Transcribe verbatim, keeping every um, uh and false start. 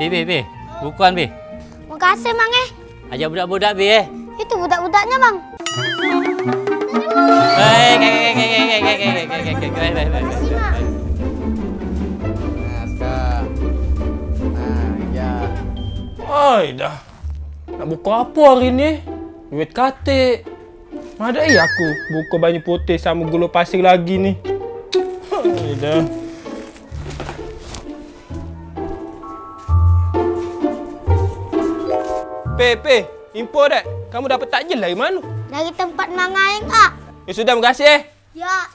Bi, bi, bi. Bukuan, bi. Makasih, Mang, eh. Ajak budak-budak, bi, eh. Itu budak-budaknya, Mang. Hei, hei, hei. Makasih, Mang. Nah, Kak. Nah, iya. Oi, dah. Nak buka apa hari ni? Duit katik. Madai aku buka banyu putih sama gula pasir lagi ni. Oi, dah. Pe, pe, info dek. Kamu dapat takjil dari mana? Dari tempat Mang Aeng, Kak. Ya sudah, makasih, eh. Ya.